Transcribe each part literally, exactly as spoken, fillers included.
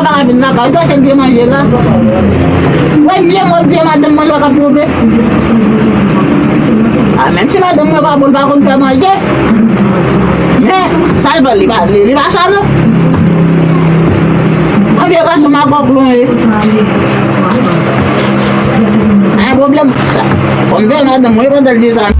Pa ka vin lakay ou, pase l gen manje la. Premye mo m di madanm mwen, l pa ka twonpe. A, menm si madanm mwen pa bon, l pa konn fè manje. Men, sa l fè, li pa, li, li pa sa non. Mwen vye gason makòk lwen ye. Anyen pwoblèm sa. Fò m veye madanm mwen pandan l di sa.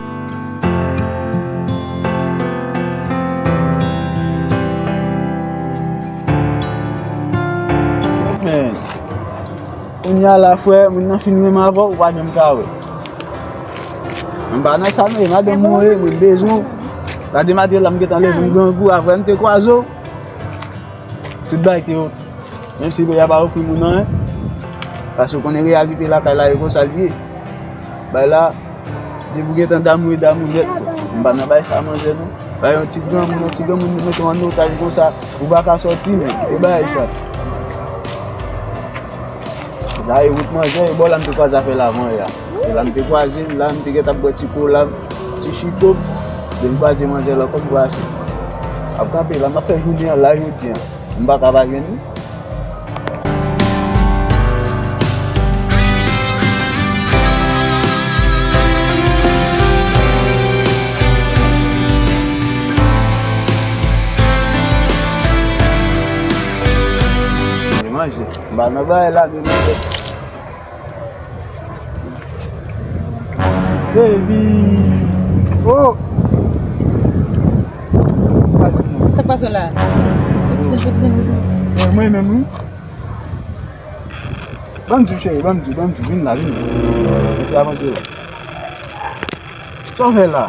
Men, kounye a la, frè, moun nan fin renmen avè w, ou pa janm ka wè. M pa nan sa, men madanm mwen, mwen bezwen w. Gade maten la, m gentan leve, m grangou, apre m te kwaze w. Tout bagay te, menm si peyi a pa ofri moun anyen, paske w konnen reyalite lakay la, e konsa l ye. Bay la, depi w gentan damou, e damou nèt, frè. M pa nan bay sa, manzè, non. Bay yon ti granmoun, yon ti granmoun, nou mete w an otaj konsa, ou pa ka sòti, men, kite bagay sa. La, e wout manzè, e bò la, m te kwaze avè l avan yè a. E la, m te kwaze l, la, m te gentan ap bwè ti kola m, ti chito m. Lè m kwaze manzè la, kòm brase. Ap kanpe la, m ap fè jounen an la, jodi an. M pa ka pa jwenn li. Manje. M pa nan bagay la, men manje. Baby. Oh. Sa k pase la? Mwen, mwen menm, wi. Ban m di w, cheri, ban m di w, ban m di w, vin la, vin la. Mete avanse la. Sa w fè la?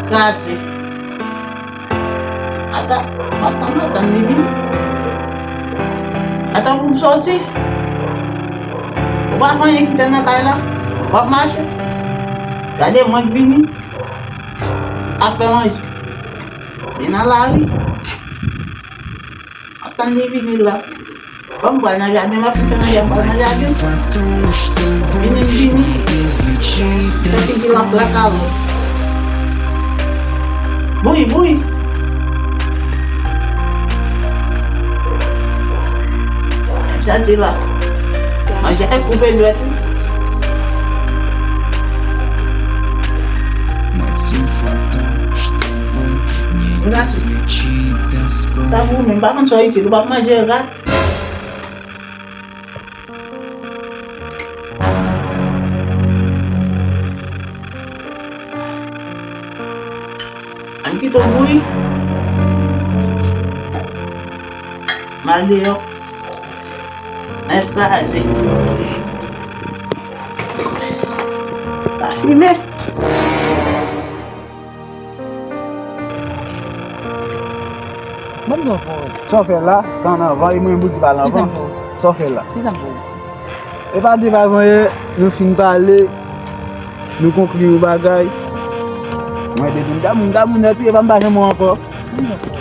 Kraze. Ata, m ap tann, m ap tann li vini. Ata pou m sòti. Ou pa fè anyen kite nan kay la. W ap mache. Gade mwen k vini. Ap fè manje. Li nan lari. Ap tann li vini la. Bon, m pral nan jaden, m ap fè nan jaden, m pral nan jaden. Vini, vini. Fè figi l ap lakalo. Bouyi, bouyi. Sa di la. Manje ak koupe dwèt. Rat. Sa pou ou menm, pa konn sa w itil, ou p ap manje rat. Ann kite w bouyi. M al deyò. Ann kraze. Pa fimen. Ban m di w yon bagay. Sa w fè la, pa ann avan, e mwen menm ki pa ann avan. Kisa m fè w? Sa w fè la? Kisa m fè w? E pa depi avan yè, nou fin pale, nou konkli yon bagay. Mwen depi m damou, m damou nèt, wi, e pa m pa janm wè w ankò. Ban m di w yon bagay.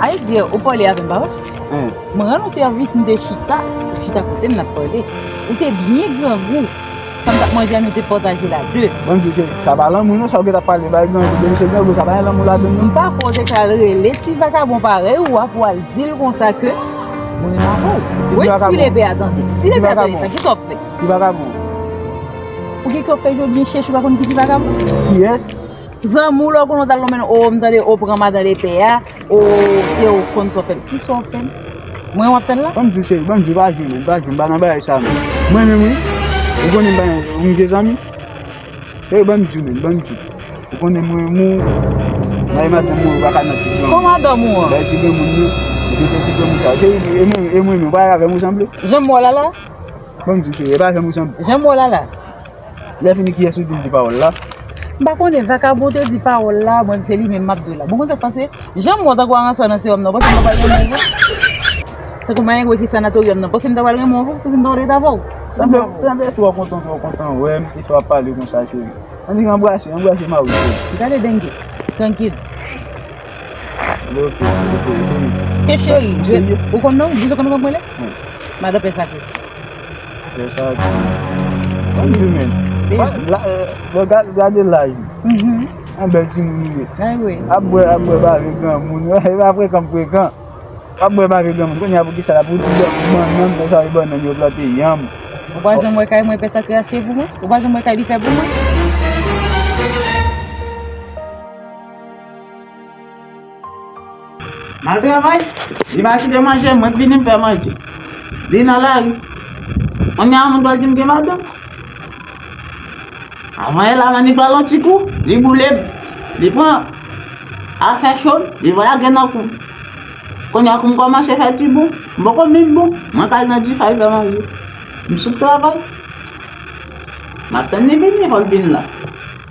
Ayiti, ou pale avè m, pa vre? Hein. Mwen rann ou sèvis, m te chita, ou chita kote m, n ap pale. Ou te byen grangou. Sa m t ap manje a, nou te pataje l a de. Bon, m di w, cheri, sa pa lanmou non, sa w gentan ap pale, bay grangou, depi se grangou, sa pa gen lanmou ladan l non. M pa kwè w te ka al rele ti vakabon parèy ou a pou w al di l konsa ke mwen renmen avè w. Wi, si lepè a tande. Si lepè a tande, sa ki sa w ap fè? Ki vakabon? Ou gen kè w fè jodi chèch, ou pa konn ki ti vakabon? Kiyès? Zanmi w la, w konnen w t al lonmen, o, m tande, o, pran madan lepè a, o, se ou konn sa w fè l. Ki sa w fè l? Mwen w ap tann la? Ban m di w, cheri, ban m di w, pa jwe, menm, pa jwe, m pa nan bagay sa, menm. Mwen menm, wi. Ou konnen m pa, ou m gen zanmi? Cheri, ban m di w, menm, ban m di w. Ou konnen mwen, mwen, bay madanm mwen, ou pa ka nan ti granmoun. Kòman madanm ou an? Bay ti granmoun, non. Ou gen ti granmoun sa. Cheri, e mwen, e mwen menm, ou pa avè m ou sanble? Jan m wè w la la? Ban m di w, cheri, e pa avè m ou sanble. Jan m wè w la la? Lè fini, kiyès ou te di pawòl la? M pa konnen, vakabon te di pawòl la, mwen se li menm m ap di w la. Bon, konn sa k pase? Jan m wè w tankou aranswa nan sewòm nan, ou panse m ta pral renmen w vre? Tankou mayengwe ki sanatoryòm nan, panse m ta pral renmen w vre? Panse m ta pral ret avè w? Sanble, sanble twò kontan, twò kontan wè m, e sa w ap pale konsa, cheri. Annik anbrase, anbrase mari w, cheri. Gade denge, trankil. Sanble, ok, ok, ok. Ke cheri, ou konn non, ou konn kòman m rele? Wi. Madan Pè Sakre. Pè Sakre. Ban m di w, menm. Gade laj li. Yon bèl timoun li ye. Ap bwè, ap bwè, pa vle granmoun. E pa frekan m frekan. W ap bwè, pa vle granmoun. Kounye a, poukisa l ap fouti bannann, konsa e bannann yo plante yanm. Ou pa janm wè kay mwen Pè Sakre achte pou mwen? Ou pa janm wè kay li fè pou mwen? M al travay, li pa kite manje, mwen k vini m fè manje. Li nan lari. Kounye a moun pral di m gen madanm. Avan yè la m annik ba l yon ti kou, li boule m. Li pran afè cho l, li voye lage nan kou m. Kounye a kou m kòmanse fè ti bon, m poko menm bon. Mwen k al nan dife al fè manje. M sot travay. M ap tann li vini, fò l vin la.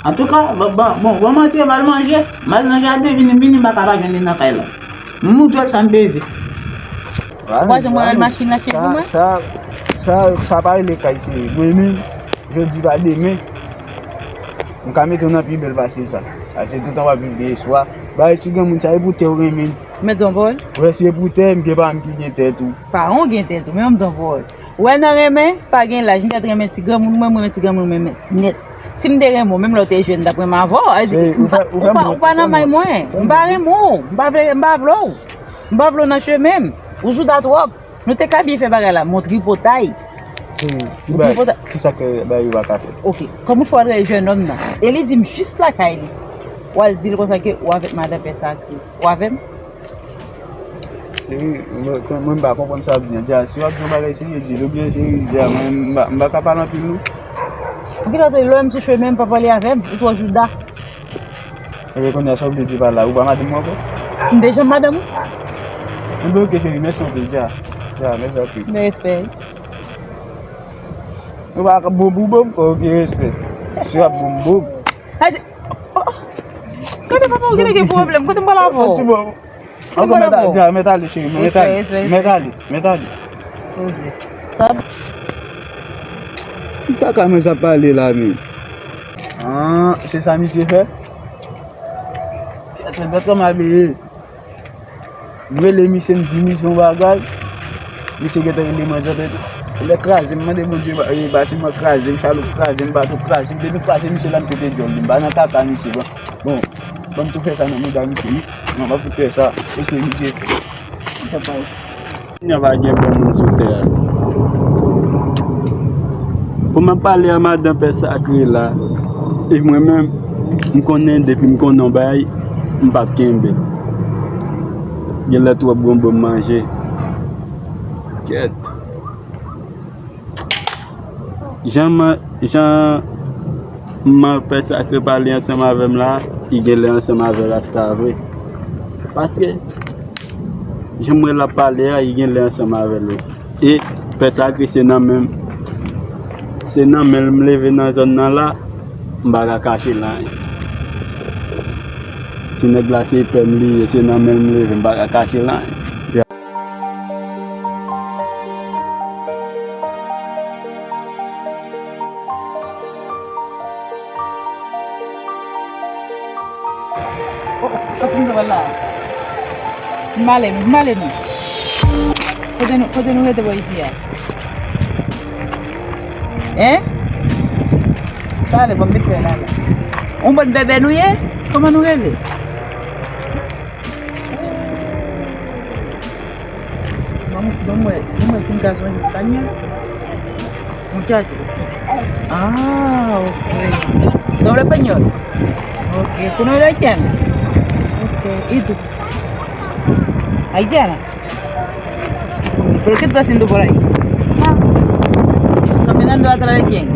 Antouka, bon, bon, bon, bon, m antre, m al manje, m al nan jaden, vini, vini, m pa ka pa jwenn li nan kay la. M moutre l sa m peze. Ou pa janm al machin l achte pou mwen? Sa, sa, sa pa rele kay, cheri. Mwen menm, jodi pa demen, m ka mete w nan pi bèl pase sa. Pase toutan w ap viv de espwa. Bay ti granmoun sa, e pou tè w renmen. Mèt yon pawòl. Wè, si e pou tè, m gen pa m ki gen tè tou. Paran w gen tè tou, men yon pawòl. Ou wè nan renmen, pa gen laj. M te renmen ti granmoun mwen, mwen renmen ti granmoun mwen nèt. Si m te renmen w, menm lè w te jèn, m t ap renmen avè w. Sa vle di, m pa, ou pa, ou pa nan may mwen. M pa renmen w. M pa vle, m pa vle w. M pa vle w nan chemen m. Ou jouda twòp. Nou te ka byen fè bagay la, men w tripotay. Ou tripotay. Kisa ke bagay yo pa ka fèt? Ok. Kòman w fè w al wè jènòm nan? E li di m jis lakay li. W al di l konsa ke ou avèk madan Pè Sakre. Ou avè m? Cheri, mwen, mwen m pa konprann sa w ap di an. Dja, si w ap di yon bagay serye, di l, oubyen cheri, dja, mwen, m pa, m pa ka pale anpil non. Ou gentan te lè m sou chemen, m pa pale avè m, ou twò jouda. Ebyen kounye a sa w vle di pa la, ou pa madanm mwen ankò? M te janm madanm ou? Ebyen ok cheri, mèsi anpil, dja. Dja, mèsi anpil. Men respè. Ou pa boum boum? Ok, respè. Si w ap boum boum. Gade papa, ou genlè gen pwoblèm. Kote m pral avè w? Ankò, mèt ale, cheri, mèt ale, mèt ale, mèt ale. Poze. M pa ka mwen sa pale la, men. Ah, se sa misye fè? Kèt, mèt kòm abeye. M rele misye, m di misye yon bagay. Misye gentan rele mwen, gentan lè kraze, m mande Bondye, ba- e, batiman kraze, m chaloup kraze, m bato kraze, depi m kraze misye la, m pete djòl li, m pa nan kaka misye, bon. Bon, ban m tou fè sa nan mouda misye, wi. Non, m ap fout fè sa. Mesye, misye. Misye pa. Kounye a pa gen bon moun sou tè a. Pou m ap pale a madan Pè Sakre la, e mwen menm, m konnen depi m konnen yon bagay, m p ap kenbe. Genlè twòp gonbo m manje. Kèt. Jan man, jan man Pè Sakre pale ansanm avè m la, li genlè ansanm avè rasta vre. Paske, jan m wè l ap pale a, li genlè ansanm avè l wi. E Pè Sakre se nan men m, se nan men l m leve nan zòn nan la, m pa ka kache l anyen. Ti nèg la se pè m li ye, se nan men l m leve, m pa ka kache l anyen. Oh, oh, kote nou pral la? M ale nou, m ale nou. Kote nou, kote nou rete bò isi a? Hein? Sa ale, bon, m met fè la, la. On bann bèbè nou ye? Kòman nou rele? Ban m, ban m wè, ban m wè si m ka sonje espanyòl. Muchacho. Ah, ok. Tú hablas español? Ok. ¿Tú no eres haitiano? Ok. ¿Y tú? Haitiana. ¿Por qué tú estás haciendo por ahí? Caminando atrás de quién?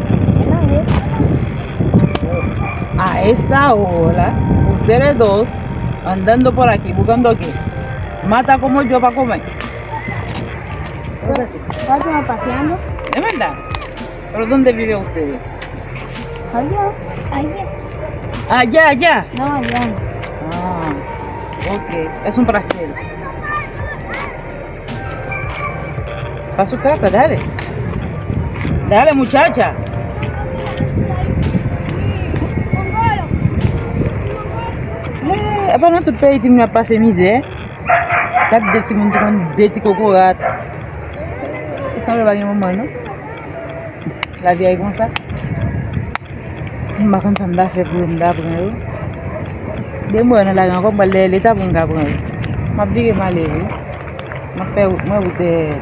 A esta hora, ustedes dos andando por aquí, buscando qué? Mata como yo pa comer. Estamos paseando. ¿Es verdad? ¿Pero dónde viven ustedes? Allá, allá. Allá, allá. No, allá. Ah, ok. Es un placer. Pa sou kasa, dale. Dale, muchacha. Eh, apa nan tout peyi timoun ap pase mizè? Gad de timoun ki konn de ti kokorat. Sanble pa gen manman, non? Lavi a ye konsa. M pa konn sa m ta fè pou yo, m ta pran yo. Depi m wè nan lari ankò, m pral dèyè Leta pou m ka pran yo. M ap vire m ale wi. M ap fè wout mwen wout dèyè.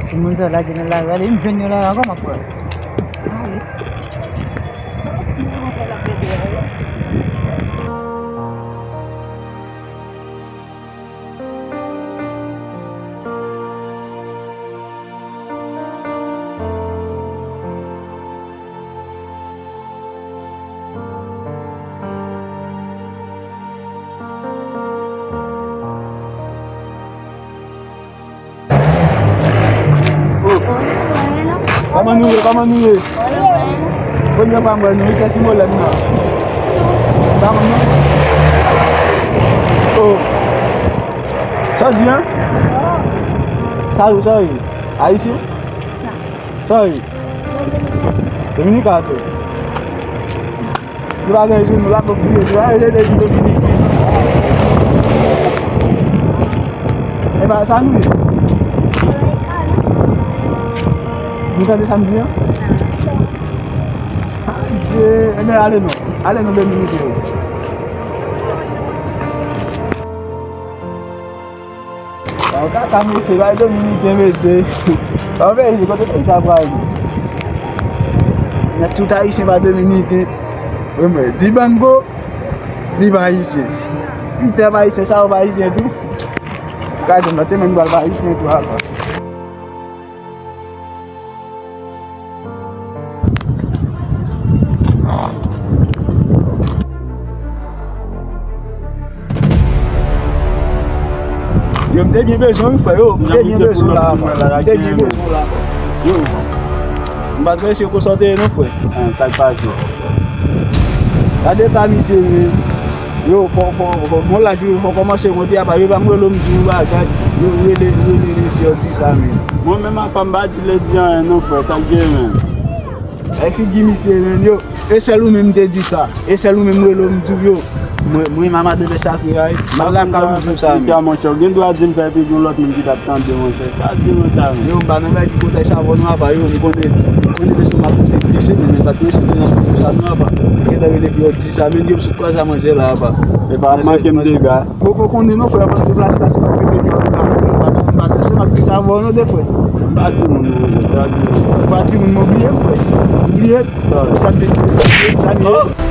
Timoun sa yo lage nan lari, ale m jwenn yo lari ankò, m ap pran. Ale. Kòman nou ye? Kòman nou ye? Premye fwa m wè nou, wi, kiyès ki molèn nan? Sa moun nan? Oh. Sa w di, en? Sa w, sa w ye? Ayisyen? Sa w ye? Dominiken tou. Nou pa gen jenou la pou priye, nou pa gen jenou pou priye. E pa sa nou ye. Nou tande sa m di an? Adye, enben ale non. Ale non, Dominiken yo. Sa yo kaka mesye, bay Dominiken mesye. Sa yo veye kote peyi sa pral. Nèt tout ayisyen pa Dominiken. Wi, men, Dibango, li pa ayisyen. Pita pa ayisyen, sa yo pa ayisyen tou. Gade, mwen te menm pral pa ayisyen tou apa. Yo, m te byen bezwen w, frè, yo. M te byen bezwen w la, frè. M te byen bezwen w la, frè. Yo, m pa t wè se konsa w te ye non, frè. An, sa k pase? Gade pa misye, men. Yo, fò, fò, fò, bon, laj yo, fò kòmanse konte apa, yo pa m rele w, m di w bagay, yo rele, rele, rele, yo di sa, men. Mwen menm apa m pa di Lady anyen non, frè, sa k gen, men? E figi misye, men, yo, e sèl ou menm m te di sa, e sèl ou menm m rele w, m di w, yo, mwen, mwen, mama de sakre a, m ap lakay ou jou sa, men. Monchè, ou gen dwa di m sa, epi gen lòt moun ki t ap tande, monchè. Sa di mwen sa, men. Yo, m pa nan bagay ki kote sa, bon, nou apa, yo, m konnen, m konnen lestomak ou te blese, men, men, pa tou se nan sa, nou apa. Gen tan rele, yo di sa, men, yo, Kwa sa manzè la apa? E pa ap manke m dega. Poko konnen non, frè, paske deplase la, se pa pete pye la. M pa, m pa teste, m ap plis avè w non, de frè. M pa timoun, non, frè, m pa timoun. Ou pa timoun, men oubliye m, frè. Oubliye. Sa m te di, sa m te di, sa m ye.